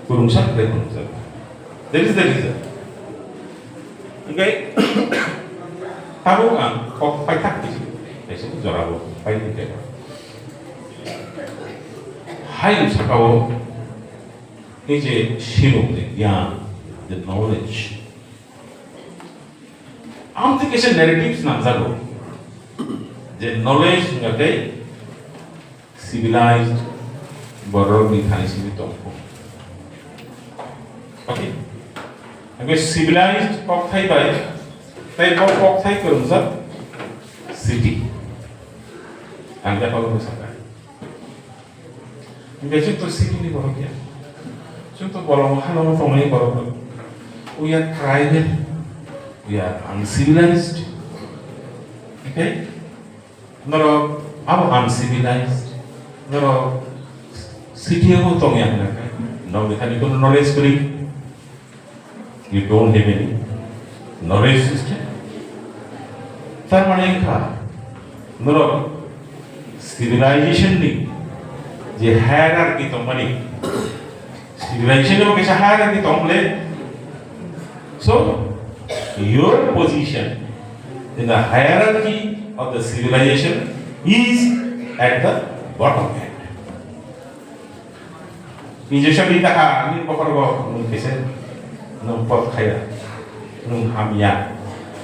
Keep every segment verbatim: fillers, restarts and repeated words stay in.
Kwrwngsa kwrwi kwrwngsa. That is the reason. Hingke tabuk ang kok paithak kisi kaisa jorao pai hingke. Hai sakao ni je sinung je gyan, the knowledge. Amtwi kaisa narratives nangjago je knowledge hingkha tei civilized borokni thani simi tongkho. Okay? Hingkhe civilized kokthai bai tei bo kokthai kwrwngjak city. Ang khe tabuk sakha. Hingke chwng to city ni borok ya. Chwng to bolong hano tongnai borok no. We are tribal. We are uncivilized. Okay? Norok abo uncivilized. Norok city o tong ya hwnka khe. Norok ni thani kono knowledge kwrwi. You don't have any knowledge system. Tar mane wngkha, norok civilization ni je hierarchy tongmani, civilization ni bo kaisa hierarchy tong le. So, your position in the hierarchy of the civilization is at the bottom end. Injection di taha, nini bokhorogo nwng kese, nwng pot khaya, nwng hamya,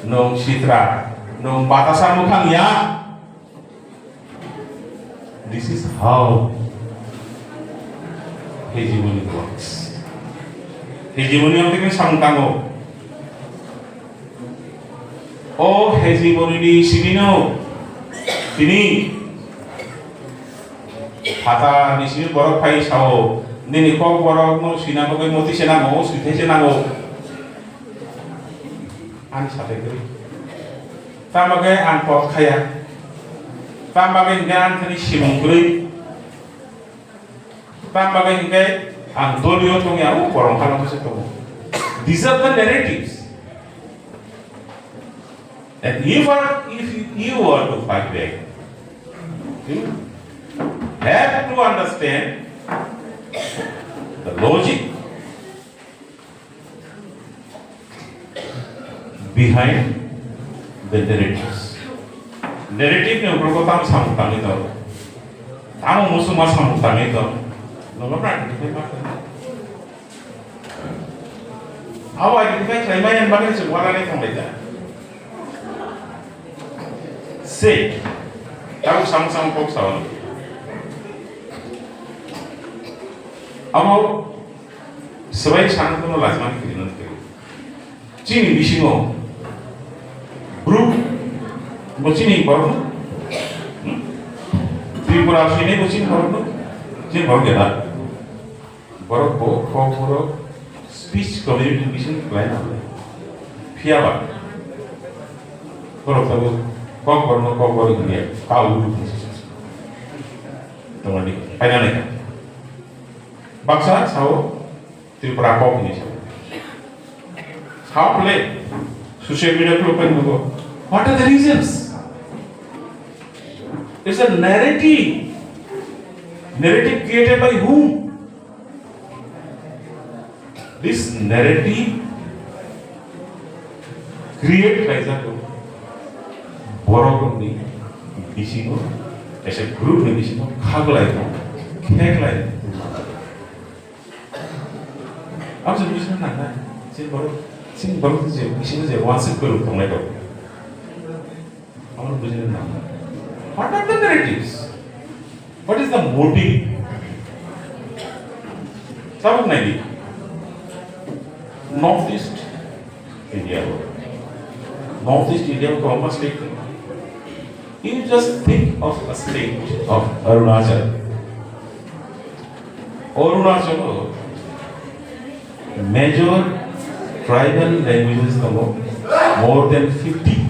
nwng sitra, nwng batasa mwkhang ya. This is how hegemony works. Hegemony ang tini samung tango. O hegemony ni simi no tini phatar ni simi borok phai sao, nini kok borok no sina bagwi moti se nango, suithai se nango. Ani sathai kwrwi. Tamo khe ang pot khaya. Tamo khe hingkhe ang thani simung kwrwi. Tamo bagwi hingkhe ang doliyo tongya, o korong kha se tongo. These are the narratives. And if, are, if you, you are to fight back, you have to understand the logic behind the narratives. Narrative ni ukulgo tamo samung tangwi tongo. Tamo musuma samung tangwi tongo. Nogo na identify ma khlai. Abo identify khlai mai yang bagwi se wala le thang lai da. Se. Tamo samung samung kok sao. Abo swbai sana kono lajmani kiri nang kiri. Chini bisingo Bru, bo chini borok no? Hmm? Tripura sini bo chini borok no? Chini borok ya da? Borok bo, kok borok speech community bising khlai na le. Phiya ba? Borok sabo kok borok no kok borok ya. Kau uru. Tongani, paina ne. Baksa sao Tripura kok ni sao. Sao le social media klo pen nugo. What are the reasons? It's a narrative. Narrative created by whom? This narrative create khlaijak borok ni bisingo, as a group ni bisingo khaglai, kheklai. Ang se buji na na, se borok, se borok je, se je wansa kwrwng tonglai rok. Ang buji na na. What are the narratives? What is the motive? Sabuk nai di. North East India. North East India ko state. You just think of a state of Arunachal. Arunachal major tribal languages tongo more than fifty.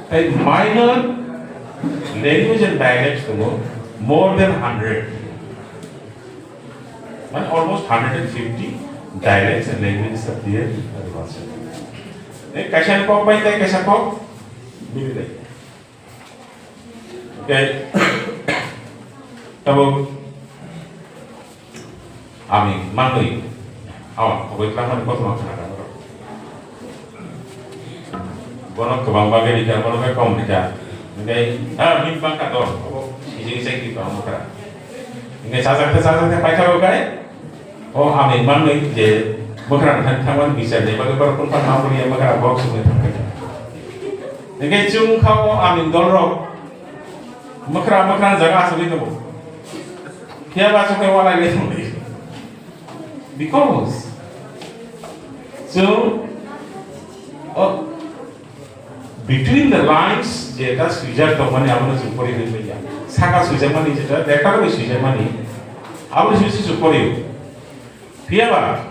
Tei minor language and dialects tongo more than hundred. Mane almost hundred and fifty dialects and languages are there in Arunachal. Eh, kaisa ni kok bai tei kaisa kok mili lai. Okay. Tabo Aming manwi, aw, khogwi twlangmani kothoma khna kha borok. Bono kwbang bagwi rikha, bono khe kom rikha. Hingkhe, ah, bini bangkha to, obo sijing sai ki tong mwkhra. Hingkhe sajak khe, sajak khe paithago khai, o aming manwi je mwkhra thang thangmani bisar ni bagwi borok phunukha ma boriya mwkhra box sumwi thang kha. Hingkhe chwng kha o aming dolrok mwkhra, mwkhra jaga asugwi tongo. Phiya ba asukhe walai le thangwi. Because chwng, o, between the lines jeta swijak tongmani abono chwng pori hwnwi manya. Saka swijakmani jeta letter bai swijakmani abono swi swi chwng pori. Phiya ba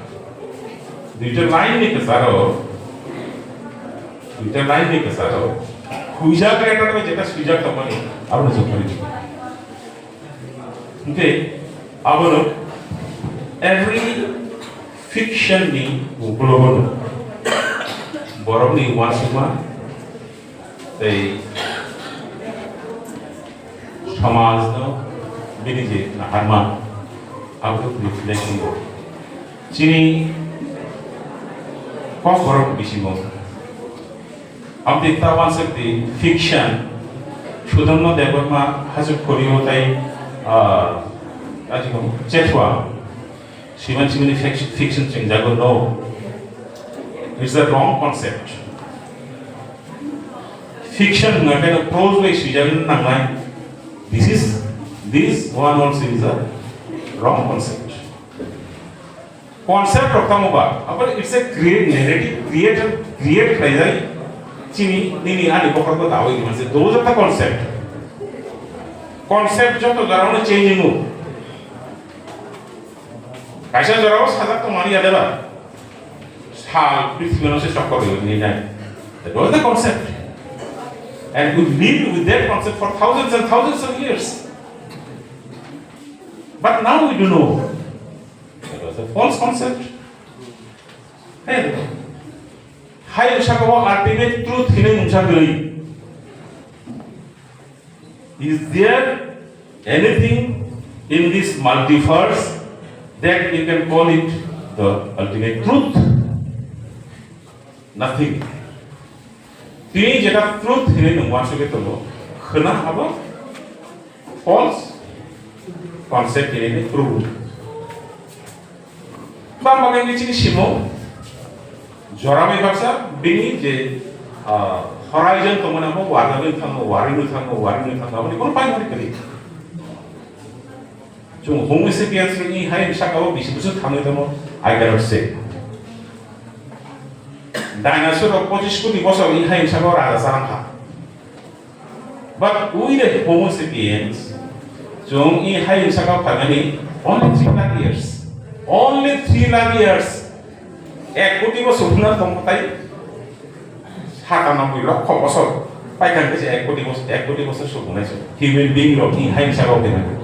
duita line ni kwcharo, duita line ni kwcharo huijak letter bai jeta swijak tongmani abono chwng pori. Hingke abono every fiction ni ukologo no borok ni uansukma tei samaj no bini je naharma abo reflect wngo chini kok borok bisingo. Amtwi ta uansuk di fiction, Sudharma Debbarma Haju Khorio tei, ah, ajikon Chethua, Siman Simani fic-, fiction chengjago, no. It's the wrong concept. Fiction hwnga khe no prose bai swijagwi nangnai. This is, this one also is a wrong concept. Concept rok tamo ba, abo it's a create, narrative create, create khlaijak chini nini ani bokhorok dawi di manse, those are the concept. Concept joto jora no change wngo. Kaisa jora o sajak tongmani ya deba. Sal prithibi no se chokor ri ni nai. That was the concept. And we lived with that concept for thousands and thousands of years. But now we don't know. That was a false concept. Hey, hai saka o ultimate truth hinwi mungsa kwrwi. Is there anything in this multiverse that you can call it the ultimate truth? Nothing. Tini jeta truth hinwi nwng uansugwi tongo, khwna abo false concept hinwi prove. Bang bang ni chini simo, jora bai baksa bini je, ah, horizon tongmani abo warna bai thango, wari bai thango, wari bai thango, aboni kono pai mani kwrwi. Chwng Homo sapiens ni hai saka o bisi bwswk thangwi tongo, I cannot say. Dinosaur rok pochis koti bosor ni hai saka o raja chana kha. But we the Homo sapiens, chwng i hai saka o phaimani only three lakh years. Only three lakh years. Ek koti bosor hwnna tong tai. Saka naboi lokho bosor. Paikha khe se ek koti bosor, ek koti bosor sukunai se. Human being rok ni hai saka o khe.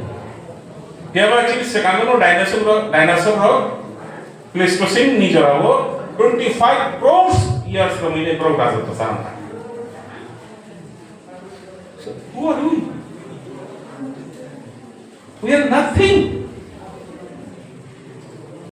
Phiya ba chini swkango no dinosaur rok, dinosaur rok Pleistocene ni jora o twenty five crores years romwi borok rajotw chana kha. So, who are we? We are nothing.